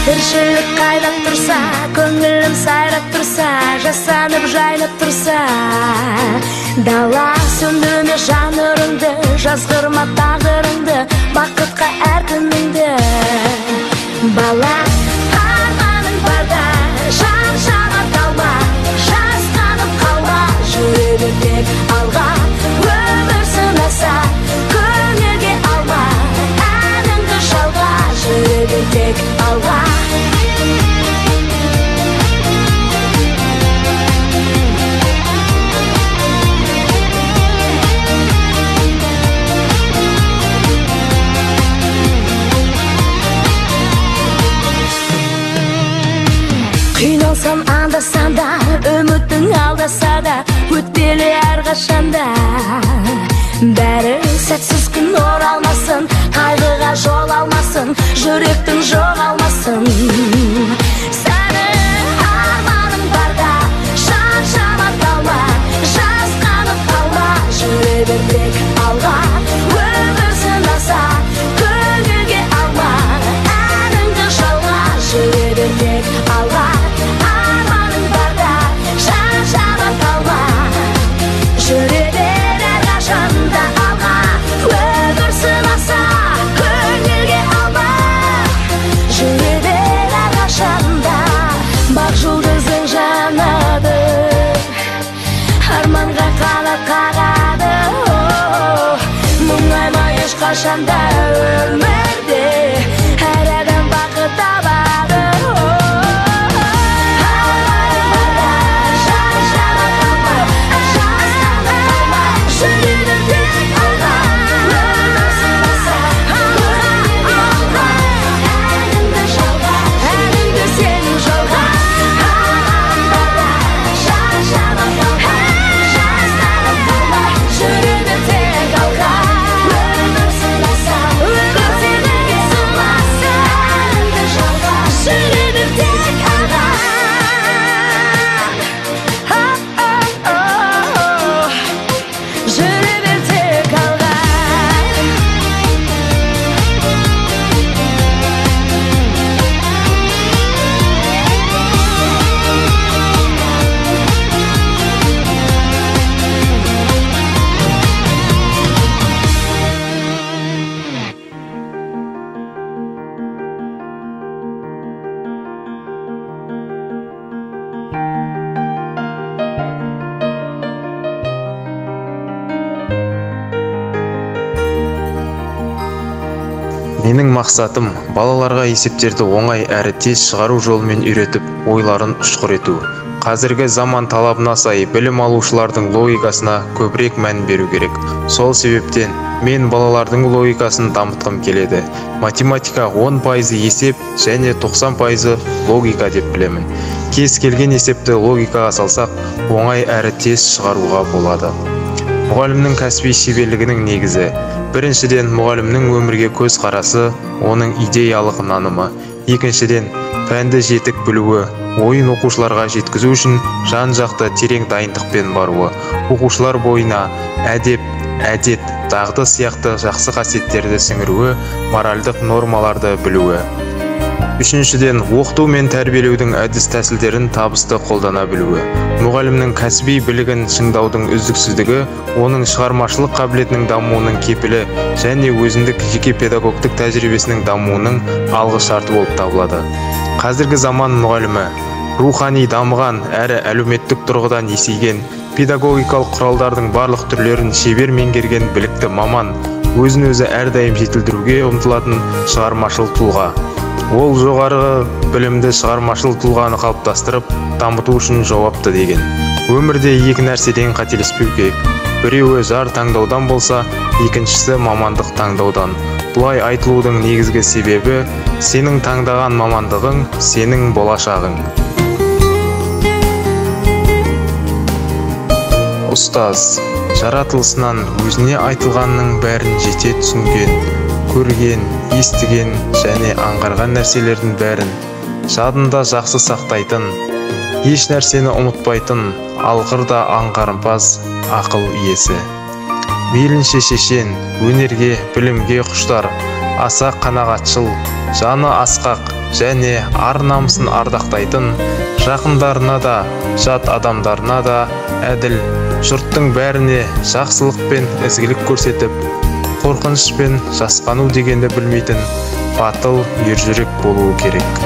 Тіршілік қайнап тұрса, көңілім сайрап тұрса, жасанып жайнап тұрса, дала сөндірме жанырыңды, жазғырма тағдырыңды, бақытқа әр күніңді. Бала, арманың барда, шаршама талма, жасқанып қалма, жүре бер тек алға. Өмір сынаса, көңілге алма, әніңді жалға, жүре бер тек алға. Қиналсам анда-санда, үмітің алдаса да, өтпелі әрқашанда. Бәрі сәтсіз күн оралмасын, қайғыға жол алмасын, жүректің жоғалмасын. Сенің арманың барда, шаршама талма, жасқанып қалма, жүре бер тек алға. Өмір сынаса, көңілге алма, әніңді жалға, жүре бер тек алға. Арманың барда, шаршама талма, жүре бер әрқашанда алға. Өмір сынаса, көңілге алма, жүре бер әрқашанда. Бақ жұлдызың жанады, арманға қанат қағады. Мұңайма ешқашанда, өмірде әр адам бақыт табады. Арманың барда, шаршама талма, жасқанып қалма, жүре бер тек алға. Өмір сынаса, көңілге алма, әніңді жалға, әніңді сен жалға. Арманың барда, шаршама талма, жасқанып қалма, жүре бер тек алға. Өмір сынаса, көңілге сынаса, әніңді жалға, жүре бер тек алға. Жүре бер тек алға. Менің мақсатым балаларға есептерді оңай әрі тез шығару жолымен үйретіп, ойларын ұшқыр ету. Қазіргі заман талабына сай білім алушылардың логикасына көбірек мән беру керек. Сол себептен мен балалардың логикасын дамытқым келеді. Математика 10% есеп және 90% логика деп білемін. Кез келген есепті логикаға салсақ, оңай әрі тез шығаруға болады. Мұғалімнің кәсіби шеберлігінің негізі. Біріншіден, мұғалімнің өмірге көзқарасы, оның идеялық нанымы. Екіншіден, пәнді жетік білуі, ойын оқушыларға жеткізу үшін жан-жақты терең дайындықпен баруы. Оқушылар бойына әдеп, әдет, дағды сияқты жақсы қасиеттерді сіңіруі, моральдық нормаларды білуі. Үшіншіден, оқыту мен тәрбиелеудің әдіс-тәсілдерін табысты қолдана білуі. Мұғалімнің кәсіби білігін шыңдаудың үздіксіздігі, оның шығармашылық қабілетінің дамуының кепілі және өзіндік жеке педагогтік тәжірибесінің дамуының алғы шарты болып табылады. Қазіргі заман мұғалімі рухани дамыған әрі әлеуметтік тұрғыдан есейген, педагогикалық құралдардың барлық түрлерін шебер меңгерген білікті маман, өзін-өзі әрдайым жетілдіруге ұмтылатын шығармашыл тұлға. Ол жоғары білімді шығармашыл тұлғаны қалыптастырып, дамыту үшін жауапты деген. Өмірде екі нәрседен қателеспеу керек. Біреуі жар таңдаудан болса, екіншісі мамандық таңдаудан. Бұлай айтылудың негізгі себебі, сенің таңдаған мамандығың, сенің болашағың. Ұстаз, жаратылысынан өзіне айтылғанның бәрін жете түсінген, көрген, естіген және аңғарған нәрселердің бәрін жадында жақсы сақтайтын, еш нәрсені ұмытпайтын, алғыр да аңғарымпаз ақыл иесі. Мейлінше шешен, өнерге, білімге құштар, аса қанағатшыл, жаны асқақ, және ар-намысын ардақтайтын, жақындарына да, жат адамдарына да әділ, жұрттың бәріне жақсылық пен ізгілік көрсетіп, қорқыныш пен жасқану дегенді білмейтін батыл ержүрек болуы керек.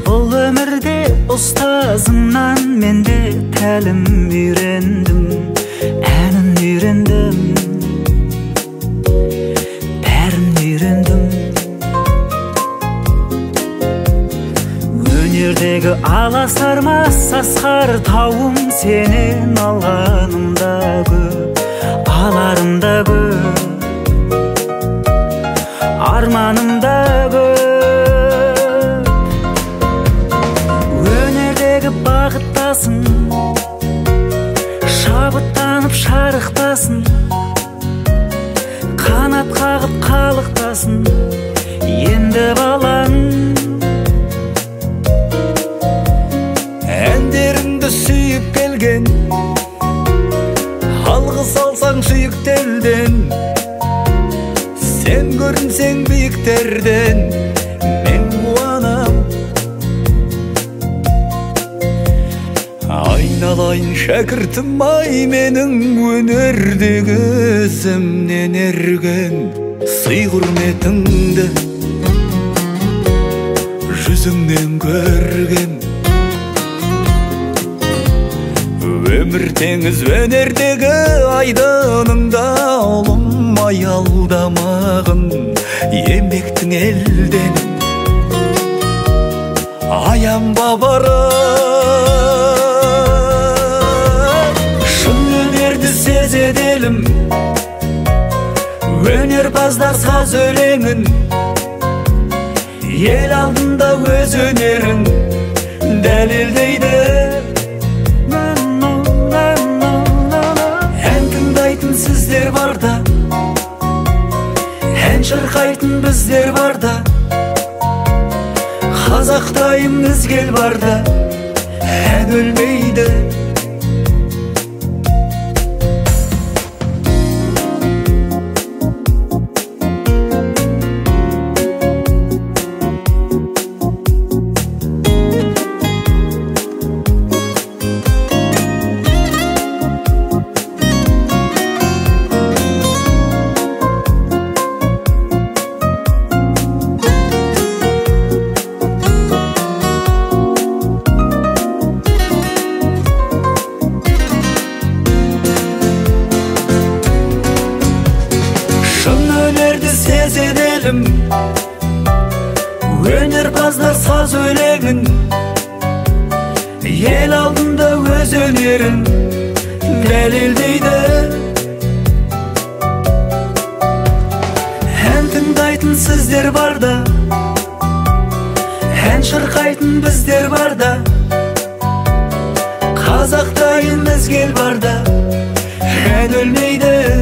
Бұл өмірде ұстазымнан мен де тәлім үйрендім, әнін үйрендім, бәрін үйрендім. Өнердегі аласармас асқар тауым сенен алғаным да көп, аларым да көп, арманым да көп. Бағыттасын, шабыттанып шарықтасын, қанат қағып қалықтасын енді балаң. Әндеріңді сүйіп келген, алғыс алсаң сүйікті елден, сен көрінсең биіктерден, мен қуанам. Айналайын шәкіртім ай, менің өнердегі ізімнен ерген сый құрметіңді жүзіңнен көргем. Өмір теңіз өнердегі айдыныңда ұлым аялдамағын, еңбектің елден аянба барып. Сезеделім, өнерпаздар саз өлеңін, ел алдында өз өнерін дәлелдейді. Ән тыңдайтын сіздер барда, ән шырқайтын біздер барда, қазақтайым ізгел барда, ән өлмейді. Сезеделім, өнерпаздар саз өлеңін, ел алдында өз өнерін дәлелдейді. Ән тыңдайтын сіздер барда, ән шырқайтын біздер барда, қазақтайын ізгел барда, ән өлмейді.